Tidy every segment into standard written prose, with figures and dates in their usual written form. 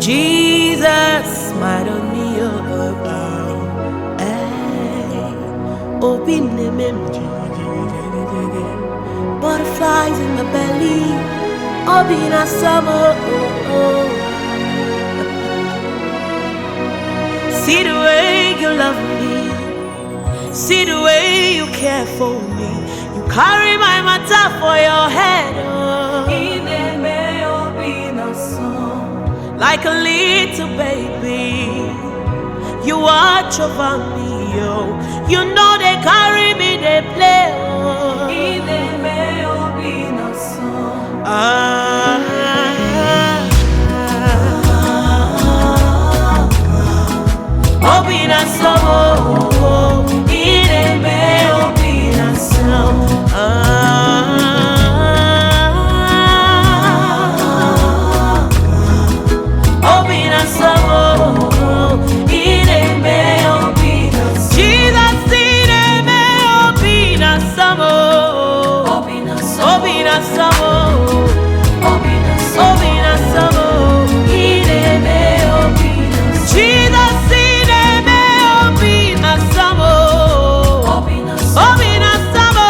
Jesus smiled on me, oh, oh, hey. Obi na-eme m jigijigijigi. Butterflies in my belly, obi na-asọ m, oh, oh. See the way you love me, see the way you care for me. You carry my matter for your head, oh. Like a little baby. You watch over me, oh. You know they carry me, they play, oh. Ah, obi na-asọ m, oh, ị na-eme obi na-asọ m. Ah, obi na-asọ m, oh, ị na-eme obi na-asọ m. Jesus, ị na-eme obi na-asọ m, oh. Obi na-asọ m, oh. Obi na-asọ m, oh. Ị na-eme obi na-asọ m. Jesus, ị na-eme obi na-asọ m, oh. Obi na-asọ m, oh.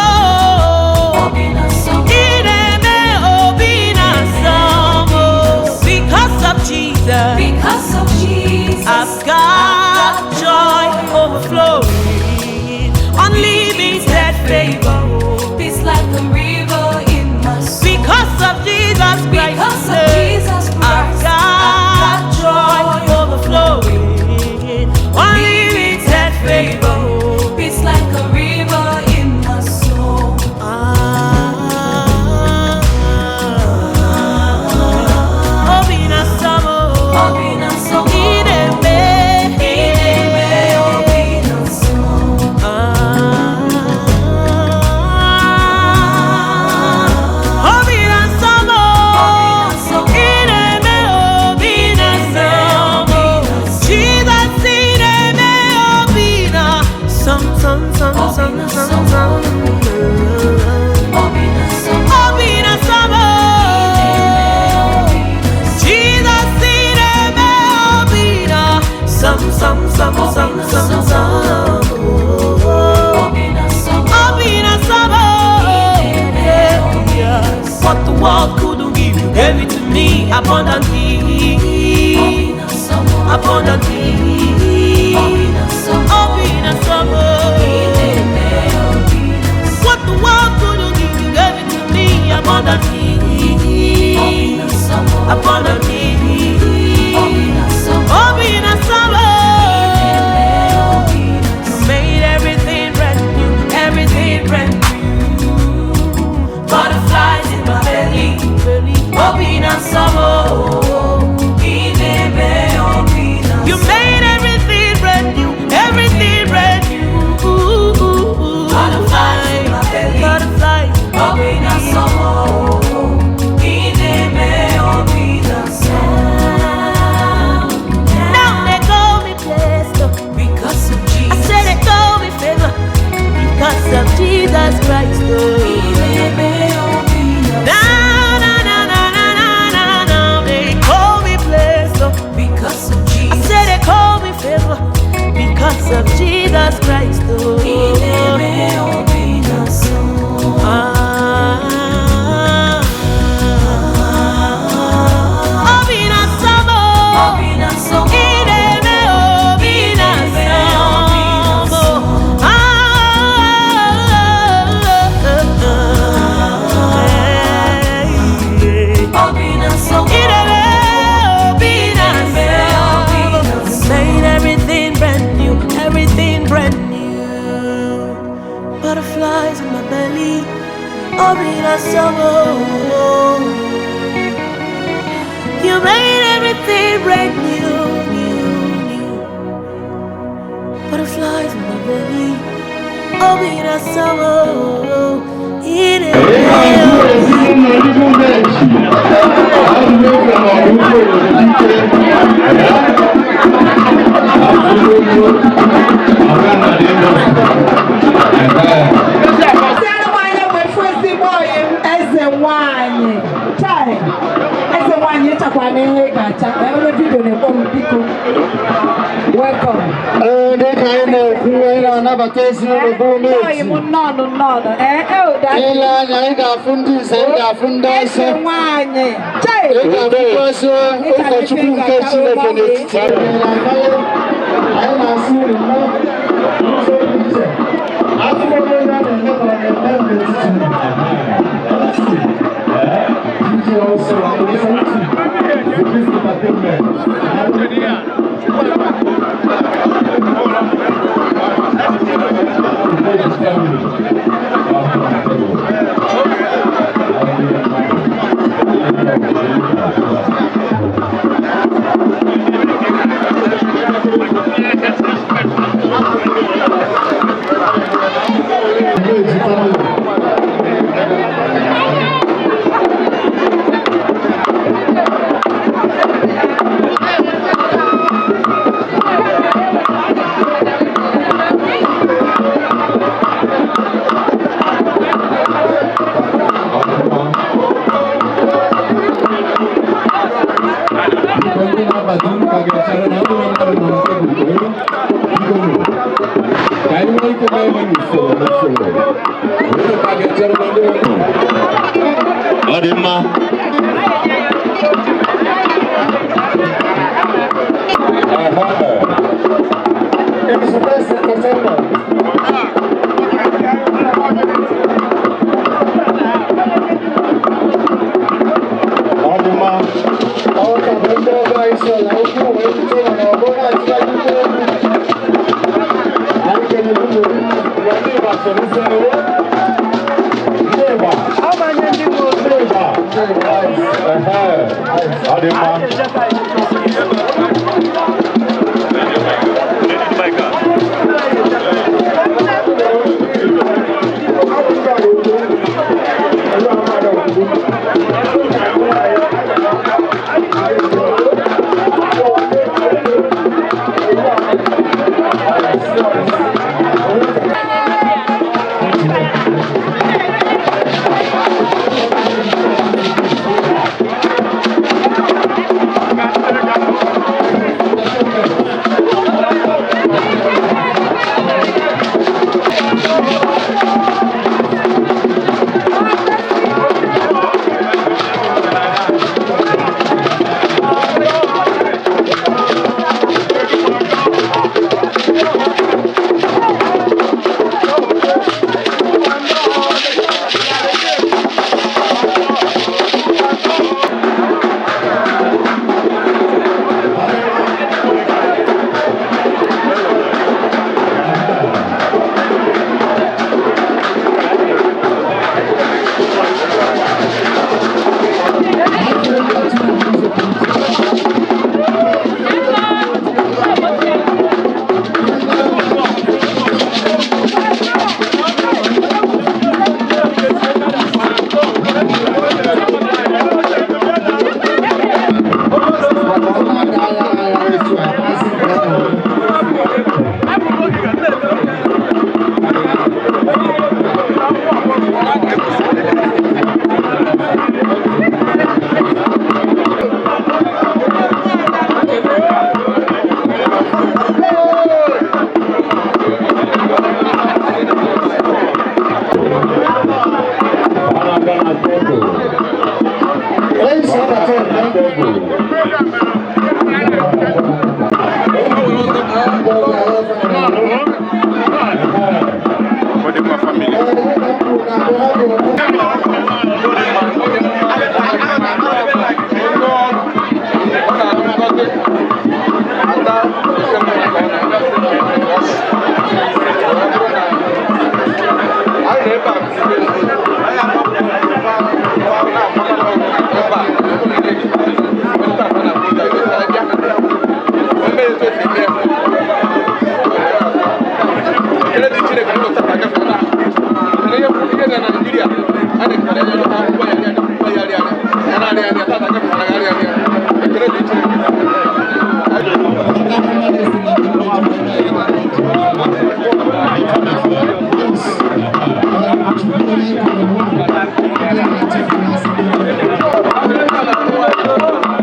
Ị na-eme obi na-asọ m, oh. Because of Jesus, Because of Jesus, I've got joy overflowing, unlimited favor. Peace like a river in my soul. Because of Jesus Christ, Because of Jesus I've Christ, got joy overflowing, unlimited favor. Peace like a river in my soul. Ah, obi na-asọ m, Obi na-asọ m. ị na-eme, Ị na-eme obi na-asọ m. Ah, obi na-asọ m, ị na-eme obi na-asọ m. Jizọs, ị na-eme obi na-asọ m, sọ m, sọ m, sọ m, sọ m, sọ m. Obi na-asọ m. Obi na-asọ m, Jesus, ị na-eme obi na-asọ m, sọ m, sọ m, sọ m, sọ m, sọ m. Obi na-asọ m. Obi na-asọ m, yeah. What the world couldn't give, you gave it to me abundantly, Obi na-asọ m. abundantly. Obi na-asọ m. Obi na-asọ m, Ị na-eme obi na-asọ m. what the world couldn't give, you gave it to me abundantly, Obi na-asọ m. abundantly. Obi na-asọ m. Obi na-asọ m, Obi you made everything brand new, everything brand new. Butterflies in my belly, obi na-asọ m. Ị na-eme obi na-asọ m. You made everything brand new, everything brand new. Butterflies in my belly. Butterflies. Obi na-asọ m. Ị na-eme obi na-asọ m. Now they call me blessed. Because of I Jesus. said they call me favor because of Jesus Christ. Ị Oh. na-eme obi na-asọ m. Na na na na na na na na. They call me blessed. Oh. Because of I Jesus. said they call me favor because of Jesus Christ. Ị Oh. na-eme obi na-asọ m. Ah, obi na-asọ m, Obi na-asọ m. ị na-eme obi na-asọ m. Ah, Obi na-asọ m. ị na-eme obi na-asọ m. You made everything brand new, everything brand new. Butterflies in my belly, obi na-asọ m. You made everything brand new, new, new. Butterflies in my belly, obi na-asọ m. Ị na-eme Ndị anụmanụ bụ efu ezigbo ọyị m, eze nwanyị. Chai, eze nwanyị. Nwaanyị ịchakwa n'ihe ị ga-acha. Onye video na-ekpọ m, biko. Welcome. Ee, dịka anyị na-ekwu, anyị na-anabata ezinụlọ bụ Nnọọ m, umeji. nnọọ, nnọọ. Ee, e ụda. Ile anya, ị ga-afụ ndị nze, ị ga-afụ ndị ọzọ. Eze nwaanyị. Chai! Ị ga-afụkwazị ụkọchukwu nke Chineke n'etiti anyị. Anyị na-asị unu nnọọ n'ụzọ pụrụ iche. Afọ onye a na-eme ka ọ na-eme n'etiti unu. DJ also, the Peace Entertainment. Umeji family. Ndị na-abata unu ka ga-echere na ndị mmadụ nọ na tebụl biko nụ. Ka anyị nwee ike mee ihe n'usoro n'usoro. Unu ka ga-echere na ndị mmadụ. Ọ dị mma. Ehe. It's the best entertainment. Ọ dị mma. Ọ ka bụ ndị ọgọ anyị si ọla okwu wee rute ụlọ na ọgbọ na-achịkwa ndị egwu. Anyị kelere unu mgbe ndị Igbo soro usoro. Ndị Igbo. Ndị Igbo. Ehe. Ọ dị mma. Ọ na-aga na tebụl. Onye isi ọbata Na eme. tebụl. Thank you.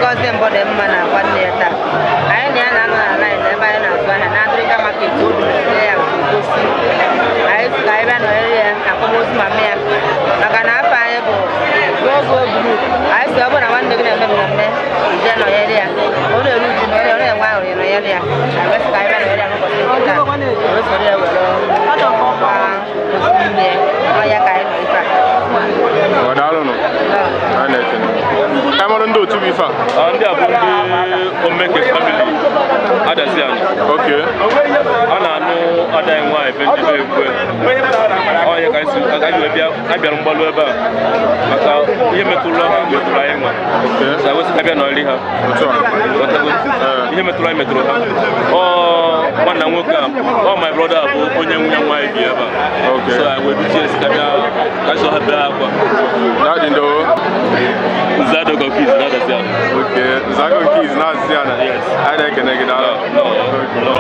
Ngozi mbụ dị mma na nwanne ya taa. Anyị na ya na-anọ na line ebe anyị na-azụ ahịa na Africa Market obi ya nke gosi. Anyị sị ka anyị bịa nọnyere ya akwamozu mama ya maka na afọ anyị bụ Gogo Group. Anyị sị ọ bụrụ na nwanne gị na-eme mmemme, ije nọnyere ya. Ọ na-eru uju nọnyere ya, ọ na-enwe aṅụrị nọnyere ya. Anyị wee sị ka anyị bịa nọnyere ya n'ụbọchị nke taa. Wee soro ya were gbaa ozu nne ya. Ọ ya ka anyị nọ ife a. Ọ daalụnụ. Anyị na-ekene. Ka mara ndị otu bụ ife a. Ndị a bụ ndị Omeke family Adaziani. Okay. A na-anụ ada anyị nwaanyị Benjamin Ekwe. Ọ ya ka anyị si anyị wee bịa, anyị bịara mgbalụ ebe a maka ihe metụrụ ha metụrụ anyị nwa. So anyị wee sị ka bịa nọrị ha. Otu a. Ghọtago? Ihe metụrụ anyị metụrụ ha. Ọ nwanna nwoke a, ọ my brother bụ onye nwunye nwaanyị bi ebe a. Okay. So anyị wee duchie sị ka bịa ka so ha bee akwa. Daddy ndo. Nzado Kokis na Adaziani. Okay. Nzago nke izi na-asị ya na. Yes. Anyị na-ekene gị, daalụ. No, no.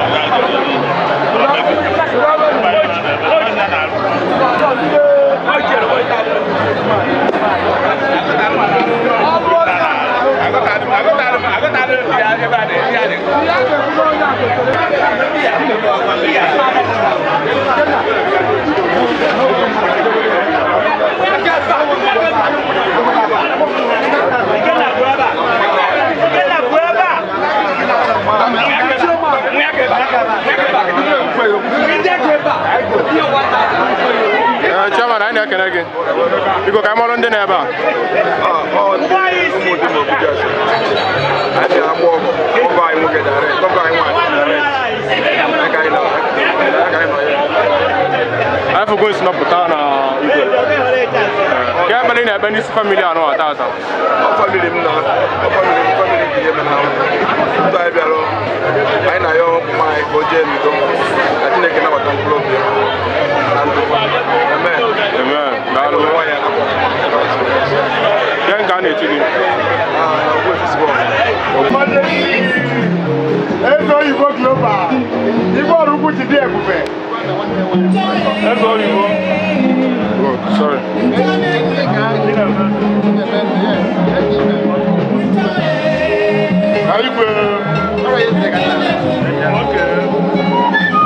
Ee, Chairman, anyị na-ekene gị. Biko ka anyị mara ndị nọ ebe a. Anyị fụgo esi nọpụta na igwe. Ka ekpere ị na-ekpe n'isi family anọ a taata. Family m na family m, family nke ihe mere ahụ ndụ anyị bịara, anyị na-ayọ ụmụ anyị ka o jee n'udo, ka Chineke nabata mkpụrụ obi ya na ndụ. Amen. Amen. Daalụ. Nwaanyị anakwa. Ke nke a na-echi gị? Ah, Ogbuefi Sibon. Eze Oyibo Global, Igwe ọrụ ukwu ji dị ebube. Eze Oyibo. Oh, sorry. Igwe. Okay.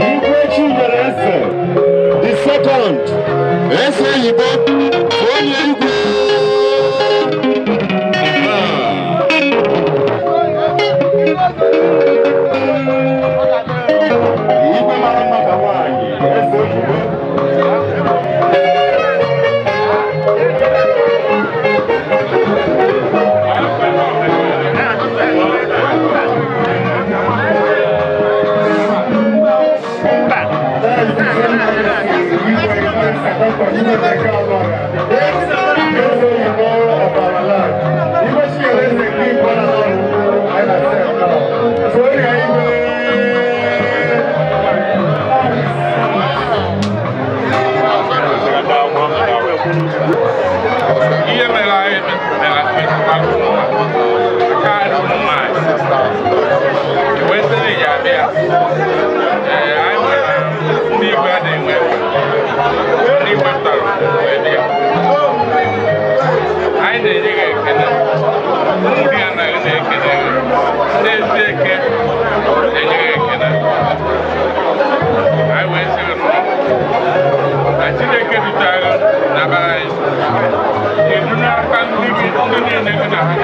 Igwe Chinyere Eze, the second, Eze Oyibo, onye igwe. Igwe mara mma ka nwaanyị, Eze Oyibo. Ihe mere anyị mere metụtara ụmụ karịa ụmụ nwaanyị wee sị na ya abịa. Ee, anyị nwere ndị igwe a na-enwe ndị wepụtara wee bịa. Anyị na-enye gị ekele, ụmụ gị anaghị na-ekele gị ndị ezi eke na-enye gị ekele. Anyị wee sị gị nnọọ, na Chineke dutere nabara anyị edu n'aka ndị gị, ndị niile gị na ha.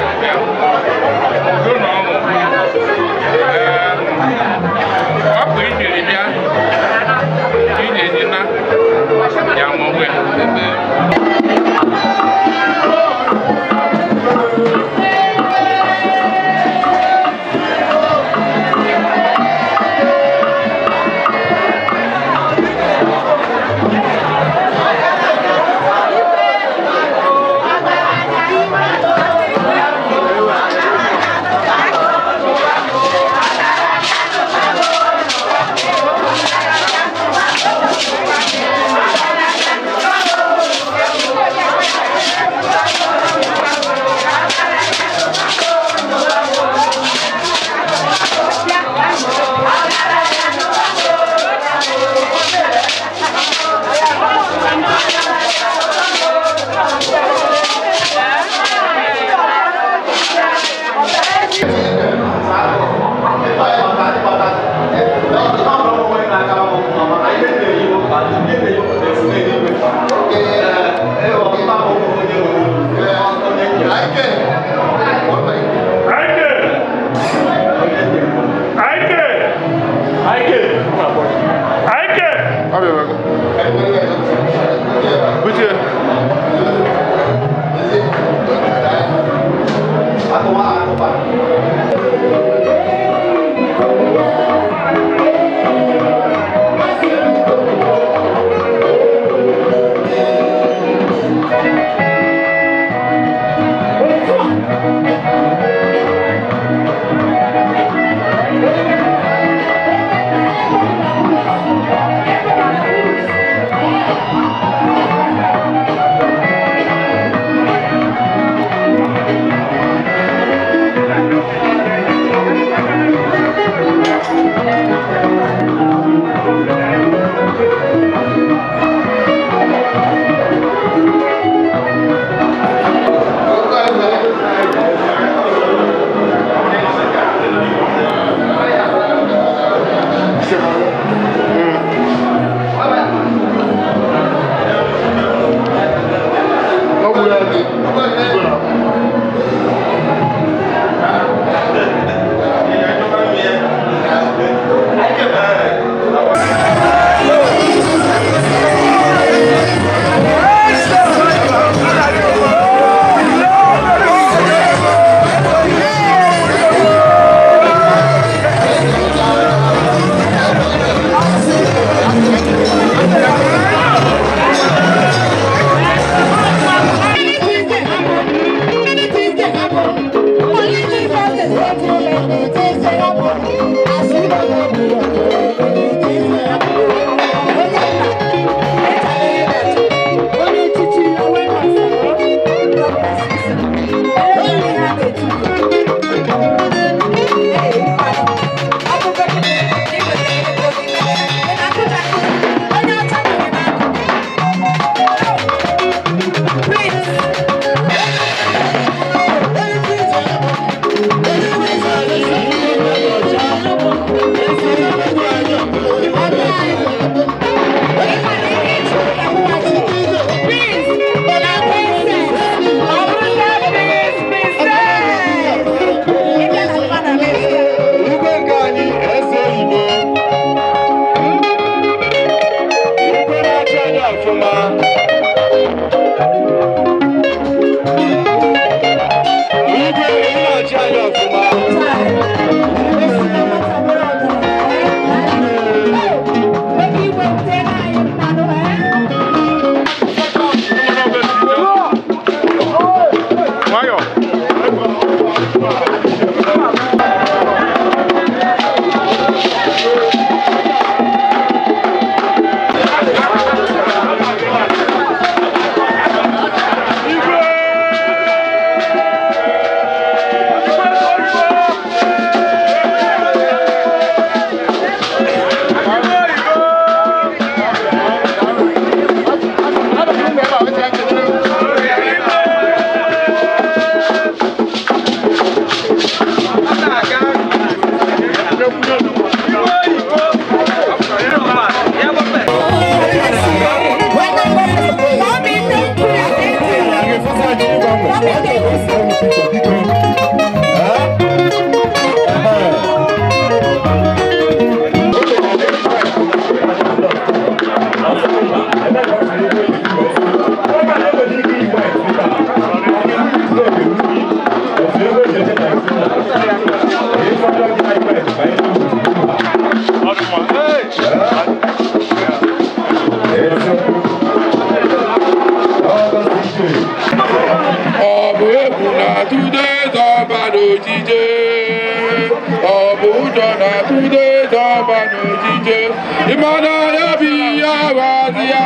n'ogige ịmana ya bụ ihe abazi ya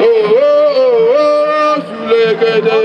ooo ooo sulekede.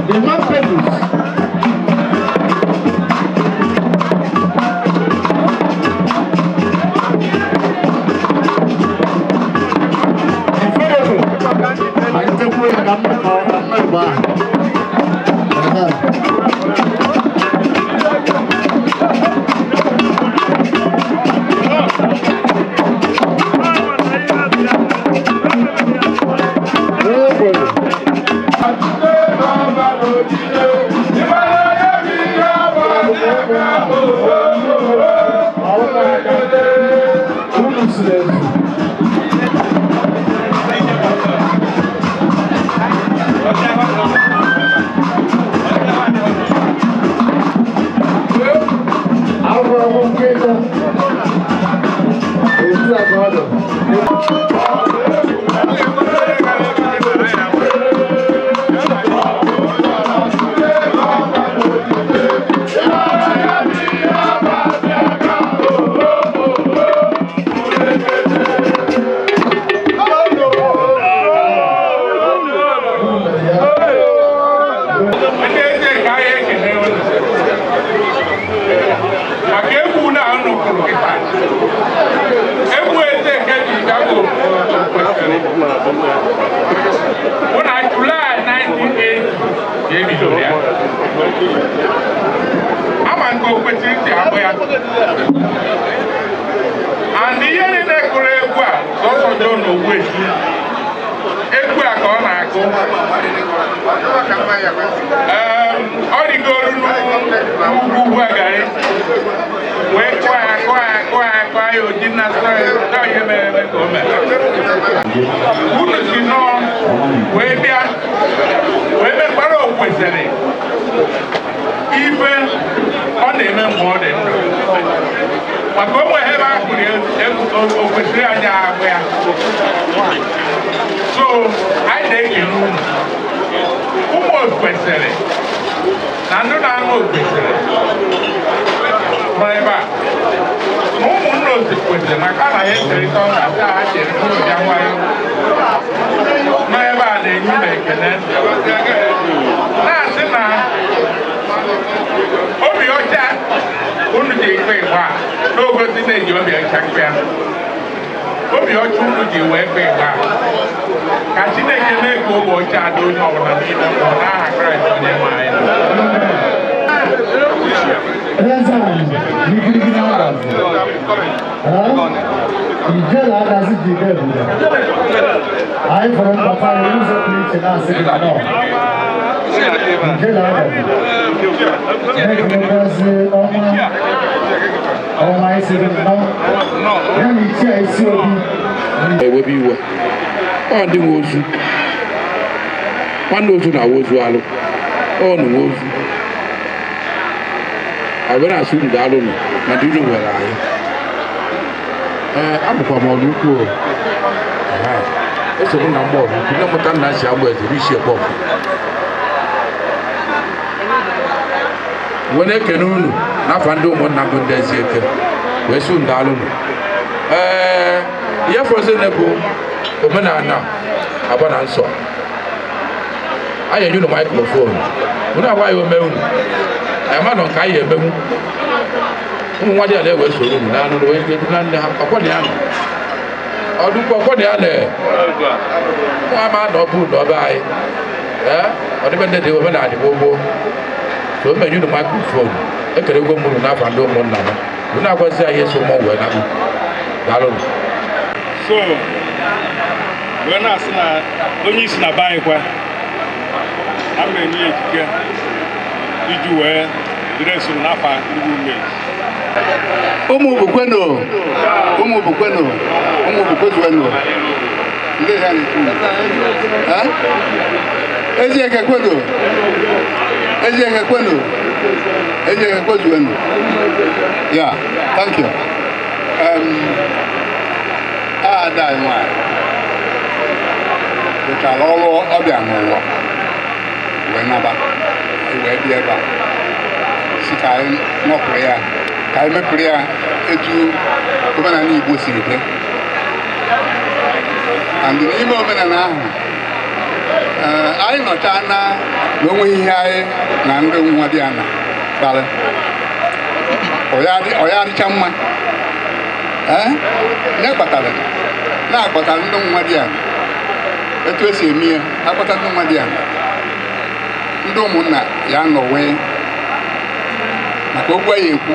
The man papers. And ihe niile kụrụ egwu a sọsọ John Ogbuefi egwu a ka ọ na-akụ ọ rigoro n'ugwu ugwu agari wee kụọ ya kụọ ya kụọ ya kụọ ya oji na sọ ihe mere eme ka o mere unu si nọọ wee bịa wee mekwara Okwesili ife ọ na-eme mgbe ọ dị ndụ maka o nwere ebe a kụrụ egwu Okwesili anya agụ ya so anyị na-ekele unu ụmụ Okwesili na ndị na-aṅụ Okwesili nọ ebe a na ụmụnna Okwesili maka na ya echerịta ọka taa ha chere ụlọ bịa nwayọ nọ ebe a na-enye unu ekele na-asị na obi ọcha unu ji ekpe ịgba n'ogosi na-eji obi ọcha kpe ya obi ọcha unu ji wee kpe ịgba ka Chineke mee ka obi ọcha dị onye ọbụla n'ime mmụọ n'aha Kraịst onye nwe anyị. Ewebe iwe Ọ ndị nwe ozu. Nwanne ozu na-awa ozu alụ. Ọ nụ nwe ozu. Anyị na-asị unu daalụ nụ na ndị unu nwere anyị. Ee, abụkwa m ọrụ ukwu o. Eso m na mgba ọrụ ukwu, nne mụta nna si agba eze n'isi ekpe ọkụ. Wee na-ekene unu n'afa ndị ụmụnna bụ ndị Ezieke wee sị unu daalụ nụ. Ee, ihe fọzịrị bụ omenala agba na nsọ. Anyị enye unu maikrofonu, unu agwa ya ome unu. Anyị ma nọ nke anyị emenwu. Ụmụ nwa dị ala ewe soro unu na anụ wee na nne ha ọkwọ na ya nọ. Ọdụkwu ọkwọ na ya na nwa ama na ọ bụ na ọbe anyị. Ee, ọdịbe ndị dị omenala dị gboo gboo. So o menye unu maikrofonu, ekere ego m unu n'afa ndị ụmụnna m. Unu agwazi anyị eso mmụọ wee nakpu. Daalụ. So, wee na-asị na onye isi na be anyị kwa, a ma enye ya ikike iji wee dịrị esoro n'afa ndị umeji. Ụmụ bukweno, ụmụ bukweno, ụmụ bukwezueno. Ndị ha na-ekwu. Ha? Ezieke kweno, Ezieke kweno, Ezieke kwezueno. Yeah, thank you. Ada anyị nwanyị rụchara ọrụ ọbịa n'ụwa wee naba wee bịa ebe a si ka anyị nọpụrụ ya ka anyị mepụrụ ya etu omenala Igbo siri dị. And n'ime omenala ahụ anyị nọcha na na onweghị ihe anyị na ndị nwa dị ana kpara ọ ya adịcha mma. Ee, kpatara na-akpatara ndị nwa dị ana etu esi eme ya akpata ndị nwa dị ana ndị ụmụnna ya nọwee maka okwu ya ekwu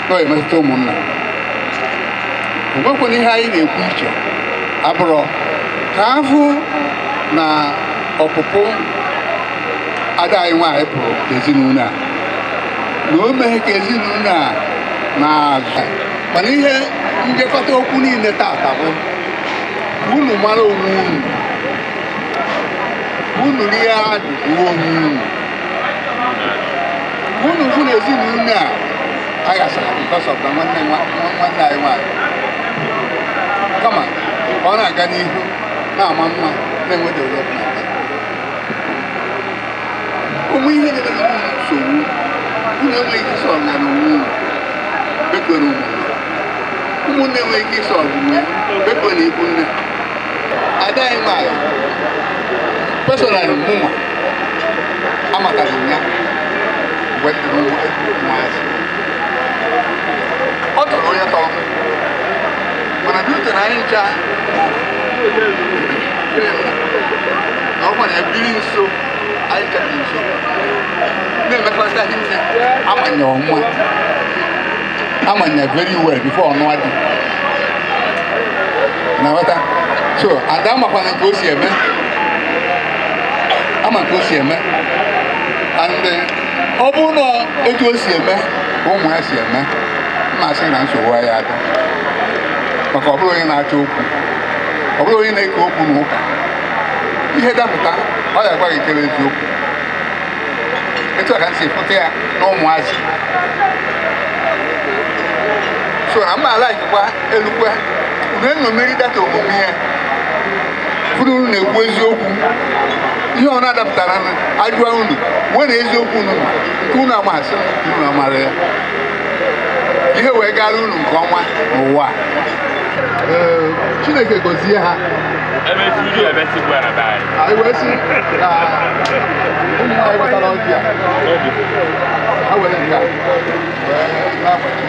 na ọ emetụta ụmụnna. O nwekwana ihe anyị na-ekwu iche abụrọ ka afụ na ọpụpụ ada anyị nwaanyị pụrụ ezinụlọ a na o meghe ka ezinụlọ a na-azụ. Mana ihe njekọta okwu niile tata bụ unu mara onwe unu, unu rie ajụjụ onwe unu, unu fụ na ezinụlọ a aghasara because of na nwanne anyị nwaanyị, kama ka ọ na-aga n'ihu na-ama mma na-enwe development. Ụmụ ihe na-eme unu nsogbu unu enweghị ike ịsọlụ ya n'onwe unu, bekwere ụmụnne ụmụnne enweghị ike ịsọlụ onwe ya, bekwere na ikwu nne. Ada anyị nwaanyị personally mụnwa amatara m ya mgbe m dị ụmụazị. Ọ tọrọ onye tọrọ m, mana dute na anyị ncha na ọkwa na ebiri nso anyị ncha dị nso na-emekọrịta ihe nne amanya ọnwa amanya very well before ọnụa dị na-aghọta. So ada amakwana nke o si eme, ama nke o si eme, and ọ bụrụ na etu o si eme ka ụmụ ya si eme, mma asị na nsogbu ya adị, maka ọ bụrụ onye na-achọ okwu, ọ bụrụ onye na-eke okwu n'ụka, ihe dapụta ọ ya agwa gị kere eziokwu. Etu a ka m si pụta ya na ụmụazị. So na mma alaikwa elukwe unu eṅomiri data omume ya, fụrụ unu na-ekwu eziokwu. Ihe ọ na-adapụtara ajụa unu nwere eziokwu unu nke unu amasị unu amara ya, ihe wee gara unu nke ọma n'ụwa. Chineke gọzie ha. Anyị wee sị na ụmụ anyị wetara ọjị a ha were nke a wee na-agbaji.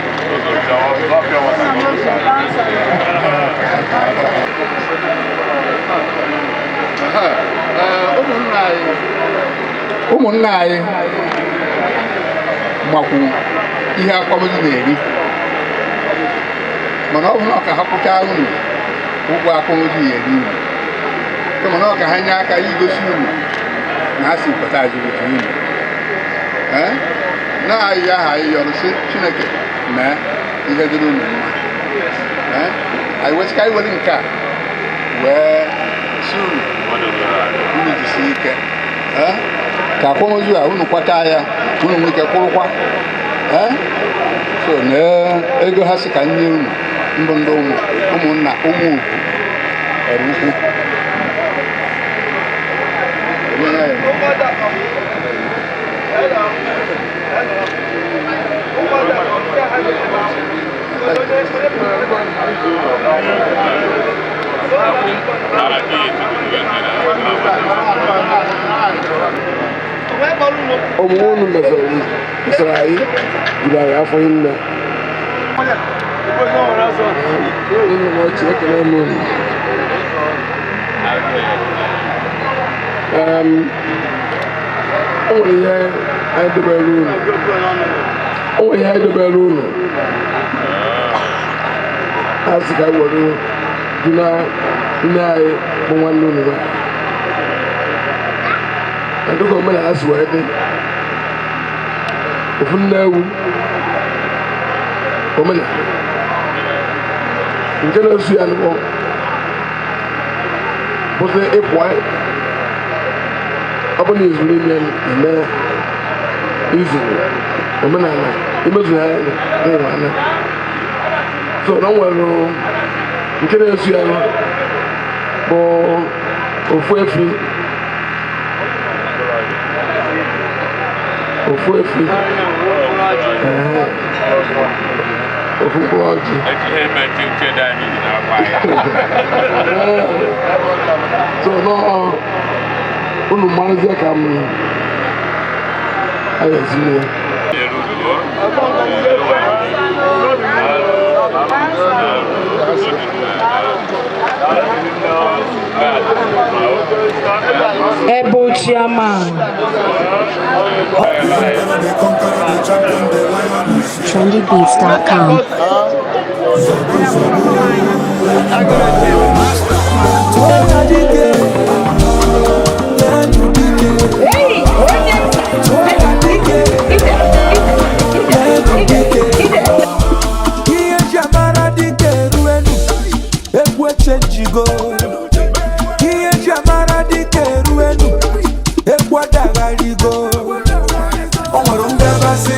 Ụmụnna anyị makwu ihe akwamozu na-eri, mana ọ bụ na ọ ka ha kwụchaa unu ụgwọ akwamozu ya eri unu, kama na ọ ka ha nye aka igosi unu na ha si pụta azụbụta unu. Na-ayị aha anyị yọrọ sị Chineke mee ihe dịrị unu mma. Anyị wesị ka anyị were nke a Wee si unu unu jisie ike ka akwamozu a unu kwata ya unu nwee ike kwụrụkwa. So na ego ha si ka nye unu mbụ ndị ụmụnna ụmụ ugwu ọrụ ukwu. Omume unu mesoro anyị juru anyị afọ nne. Unu na ọchị ekele m unu. O nwere ihe anyị dobere unu. O nwere ihe anyị dobere unu. A sị ka were duna nne anyị bụ nwanne unu nwaanyị. Na dịka omenala si wee dị, ofu nne ewu omenala nke na-esu ya nụkpọ bụzi ịpụ ọ bụ na izuru ime eme izuru omenala imezu ya n'ịwa anya. So na o nwere nke na-esu ya bụ ofu efi ofu efi ofu mkpụrụ ọjị. So nọ unu marazie ka m anyị esi ya. Ebo chairman. Trendybeats.com. Ihe eji amara dike eruenu, egwu echenjigo. Ihe eji amara dike eruenu, egwu adagharigo. O nwere ngabasị,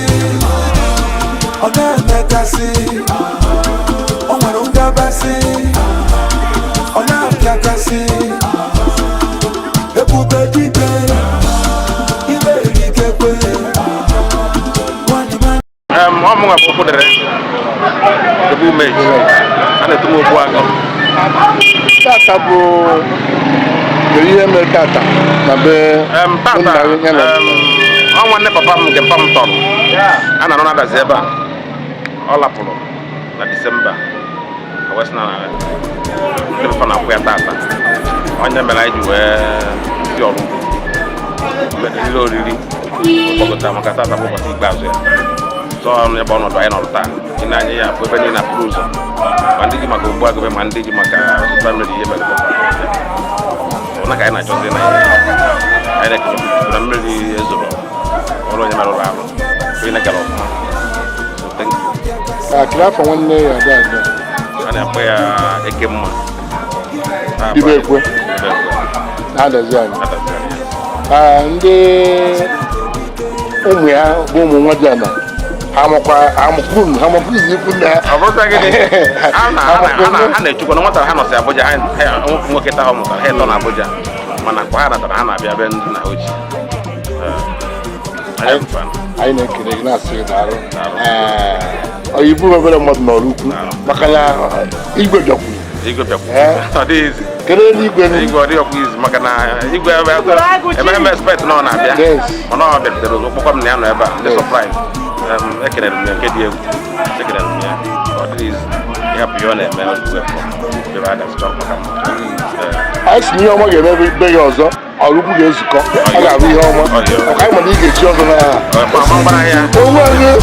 ọ na-emekasị. O nwere ngabasị, ọ na-apịakasị. Ebube dike, ime erikekwe. Nwanyị ma Ọ mụnwa bụ Okwudere Ebu Umeji. A na-etu m Ogbu Agụ. Tata bụ kedu ihe mere tata na be Tata nna gị ya na ọ nwanne papa m nke mpa m tọrọ a na-arụ na-adazi ebe a ọ lapụrụ na Disemba a wee sị na ndị papa na-akwụ ya tata onye mere anyị ji wee si ọrụ ugbo meriri oriri kpọkọta maka tata bụ ụbọchị ikpeazụ ya. So ọnụ ebe ọnọdụ anyị nọrọ taa ị na-anya ya afụ ebe niile na-apụrụ ụzọ ma ndị ji maka Ogbu Agụ ma ndị ji maka famili ihe mere ọ na ka anyị na-achọzi na anyị na-ekele na mmiri ezoro ọrụ onye mere ụlọ ahụ onye na-gara ọfụma. So thank you. Akịrị afọ nwanne ya ada ada A na-akpọ ya Eke Mma. Ibe ekwe na-adazi anyị. Ndị ụmụ ya bụ ụmụ nwa dị ana ha amakwuru ikwu nna ha. Ọ bụrụ gịnị ha na-echukwa na nwata ha nọsị Abuja ha nwoke taa ọ mụtara ha ịtọ na Abuja mana kwa ha natara ha na-abịa be ndị na ochie. Anyị na-ekele gị na-asị gị daalụ. Oyibo obere mmadụ n'ọrụ ukwu maka na igwe bịakwuru. Igwe bịakwuru. Ọ dịghị izi. Kedu elu igwe nụ? Igwe ọ dịghị ọkwa izi maka na igwe ebe m expect na ọ na-abịa mana ọ bịarutere ozugbo kpọkwa m na ya nọ ebe a ndị surprise. Ekelere m ya nke dị egwu ekelere m ya ọ dịghị izi ịhapụ ihe ọ na-eme ọ dị wepụ ebe a ga-achọ maka m. Anyị si na ihe ọma ga-eme be gị ọzọ ọrụ ukwu ga-ezukọ ọ ga-abụ ihe ọma maka anyị mana ị ga-echi ọzọ na onwe anyị.